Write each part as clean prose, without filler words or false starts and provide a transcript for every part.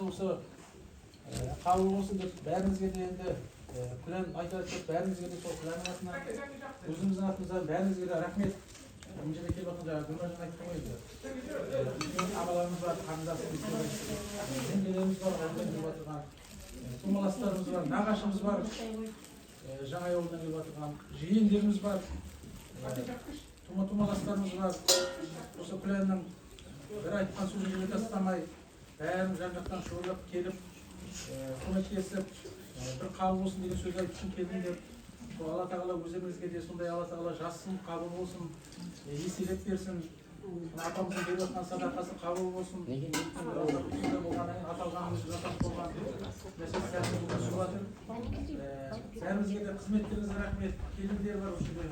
Сондықтан осы қабыл болсын деп бәрімізге де енді Күлән айтады деп, бәрімізге де сол Күләннің атынан, өзіміздің атымыздан бәрімізге де рахмет. Мына жерде келіп жатқан, жаңағы Гүлмаржан айтты ғой енді, үлкен ағаларымыз бар, қарындасымыз бар, жеңгелеріміз бар, ауылдан келіп жатырған тумаластарымыз бар, нағашымыз бар, Жаңа ауылдан келіп жатырған жиендеріміз бар, тумаластарымыз бар. Осы Күләннің бір айтқан сөзін жерге тастамай, бәрін жан жақтан шұбырып келіп, көмектесіп, бір қабыл болсын деген сөз айту үшін келдім деп. Сол Алла Тағала өздеріңізге де сондай, Алла Тағала жазсын, қабыл болсын, еселеп берсін. Мына апамыздың беріп жатқан садақасы қабыл болсын. Осындай болғаннан кейін аталғанымыз атап болған нәрсе сәтті бүгін шығып жатыр. Бәрімізге де қызметтеріңізге рахмет. Келіндер бар осы жерде,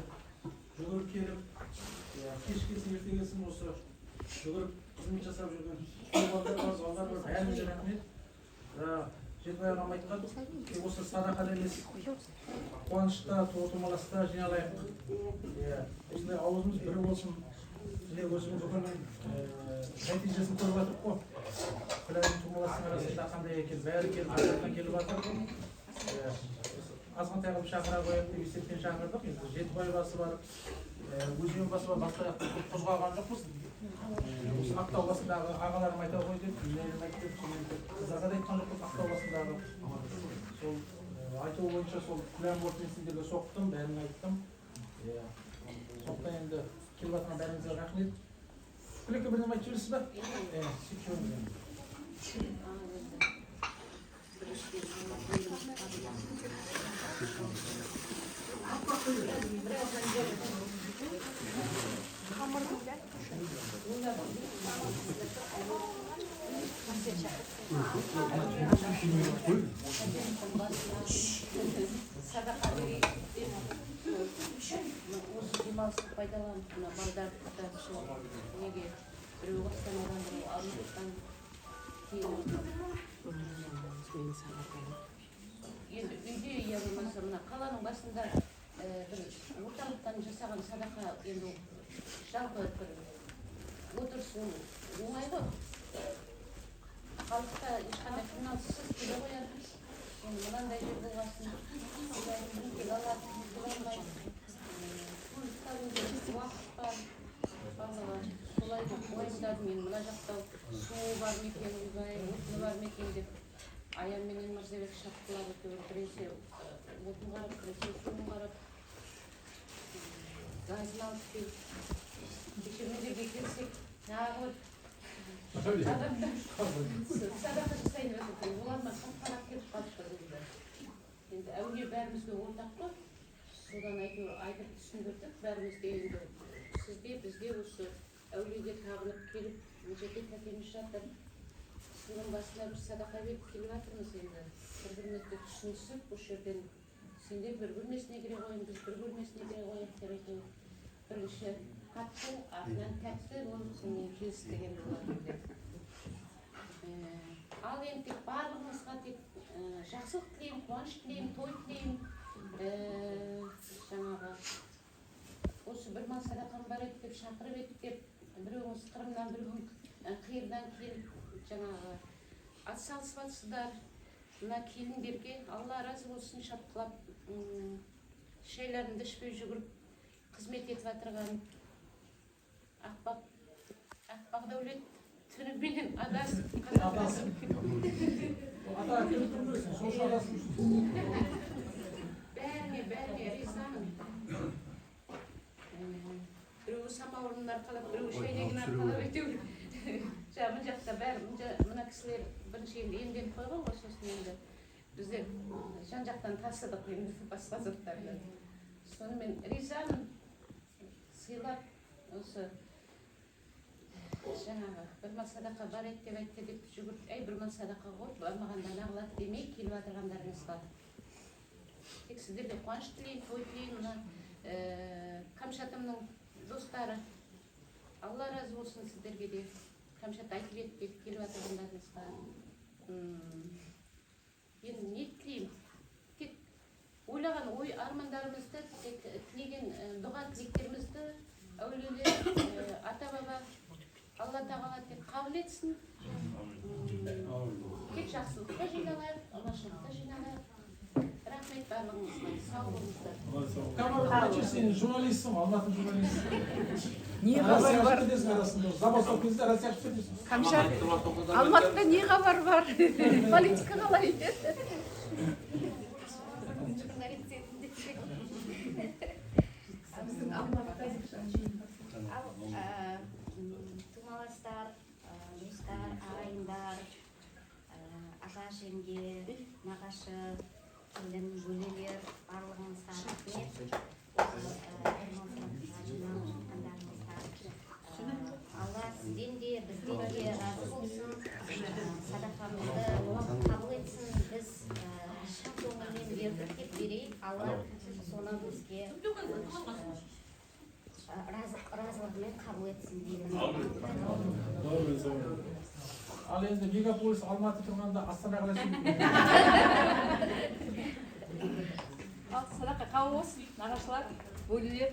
жүгіріп келіп, иә, кеш келсін, ерте келсін, осы жүгіріп қызмет жасап жүрген балдар бар, балдар бар, бәріңізге рахмет. Жетібай ағам айтқан, тек осы садақада емес, қуанышта, той томаласта жиналайық, иә, осындай аузымыз бір болсын. Міне, өзіміз бүгіннің нәтижесін көріп жатырмық қой. Күләннің, тумаластың арасында қандай екен, бәрі келіп, жан жақтан келіп жатыр. Иә, азғантай қылып шақыра қояйық деп есеппен шақырдық. Енді Жетібай басы бар, Өзен басы бар, басқа жақта көп қозғалған жоқпыз. Осы Ақтау басындағы ағаларым айта ғой деп, үйлерім айтты деп, сонымен қыздарға да айтқан жоқпыз. Ақтау басындағы сол айтуы бойынша сол Күлән болып мен сендерге соқтым, бәріне айттым, иә. Сондықтан енді келіп жатқан бәріңізге рахмет. Күлеке, бірдеме айтып жібересіз ба? Иә, сөйтіп жіберіңіз енді. Садақа берейік деп, осы демалысты пайдаланып, мына балдарды да сол неге, біреу Астанадан, біреу Алматыдан келіп, енді үйде я болмаса мына қаланың басында бір орталықтан жасаған садақа енді жалпы бір отырыс, ол оңай ғой, халықта ешқандай қиналыссыз келе қояды. Енді мынандай жер болғасын, ойлаймын, кім келе алады, кім келе алмайды, көлік табу керек, уақыт бар, барлығы солай деп уайымдадым. Енді мына жақта суы бар ма екен, ойбай, отыны бар ма екен деп Аян менен Мырзабек шапқылап, әйтеуір біресе отын қарап, біресе суын қарап, газын алып келіп. Кеше мына жерге келсек, тағы бір адамдар садақа жасайын деп жатыр, олар ма, қап келіп қалыпты енді. Енді әулие бәрімізге ортақ қой, содан әйтеуір айтып түсіндірдік бәріміз де. Енді сіз де, біз де осы әулиеге табынып келіп, мына жерде тәтеміз жатыр, соның басына бір садақа беріп келіп жатырмыз. Енді бір бірімізді түсінісіп, осы жерден сендер бір бөлмесіне кіре қойың, біз бір бөлмесіне кіре қояйық деп, әйтеуір бірінші қатты, артынан тәтті болып, сонымен келістік енді олармен де. Ал енді тек барлығымызға тек жақсылық тілеймін, қуаныш тілеймін, той тілеймін. Жаңағы осы бір мал садақам бар еді деп шақырып еді деп, біреуіңіз Қырымнан, біреуің Қиырдан келіп, жаңағы атсалысып жатсыздар. Мына келіндерге Алла разы болсын, шапқылап, шайларыңды ішпей жүгіріп қызмет етіп жатырған Ақбақ, Ақбақдәулет түніменен адасып. Адасып. Ата келіп тұру керексің, сол үшін адасып жүрсің. Бәріне, бәріне ризамын. Біреуі самаурынын арқалап, біреуі шәйнегін арқалап, әйтеуір жаңа мына жақта бәрі, мына кісілер бірінші енді емденіп қойған ғой, сосын енді біздер жан жақтан тасыдық енді басқа заттарды. Сонымен ризамын. Сыйлап, осы жаңағы бір мал садақа бар еді деп айтты деп жүгіріп, әй, бір мал садақа ғой, бармағанда неғылады демей келіп жатырғандарыңызға тек сіздерге қуаныш тілеймін, той тілеймін. Мына Қамшатымның достары, Алла разы болсын сіздерге де, Қамшат айтып еді деп келіп жатырғандарыңызға. Енді не тілеймін? Тек ойлаған ой армандарымызды, тек тілеген дұға тілектерімізді әулиелер, ата баба, Алла Тағала тек қабыл етсін. Тек Жақсылықта жиналайық, аманшылықта жиналайық. Рахмет барлығыңызға, сау болыңыздар. Камера, сен журналистсің ғой, Алматының журналисі. Не хабар бар? Кетесің арасында. Забастовка кезінде Россия шығып кетесің. Қамшар, Алматыда не хабар бар? Политика қалай? Журналист ретінде. Біздің Алматыда. Ал тумаластар, туыстар, ағайындар, аға, жеңге, нағашы, келін, бөлелер, барлығыңызға рахмет. Осы бір жиналып жатқандарыңызға. Алла сізден де, бізден де разы болсын. Садақамызды қабыл етсін. Біз шын көңілмен бердік деп берейік. Алла соны бізге разылығымен қабыл етсін деймін. Ал енді мегаполис Алматы тұрғанда Астана қалай сөйлейді? Ал садақа қабыл болсын, нағашылар, бөлелер.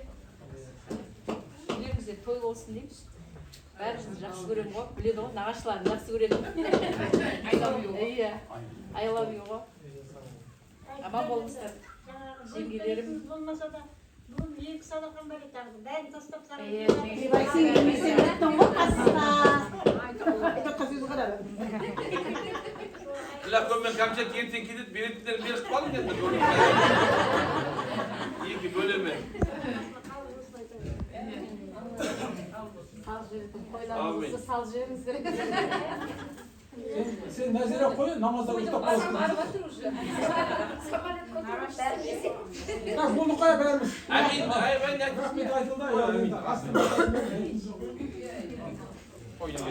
Үйлеріңізде той болсын дейміз. Бәріңізді жақсы көремін ғой, біледі ғой, нағашыларын жақсы көремін. I love you ғой. Иә, I love you ғой. Аман болыңыздар. Жеңгелерім. Болмаса да, бүгін екі садақам бар еді тағы да. Бәрін тастап Иә, саған. Сен келмесең біттің ғой қасына. Сөз қарады. Тіләкөм мен Кәмшат ертең кетеді, беретіндер беріп қалың енді. Екі бөлеме. Салып жіберетін қойларыңызды салып жіберіңіздер. Сен Нәзира қой, намазда ұйықтап қаласың. Барып жатыр уже. Так, болды қоя бәріміз. Әмин, ай, ай, ай. Рахмет айтылды. Иә, енді астын. Қойдың.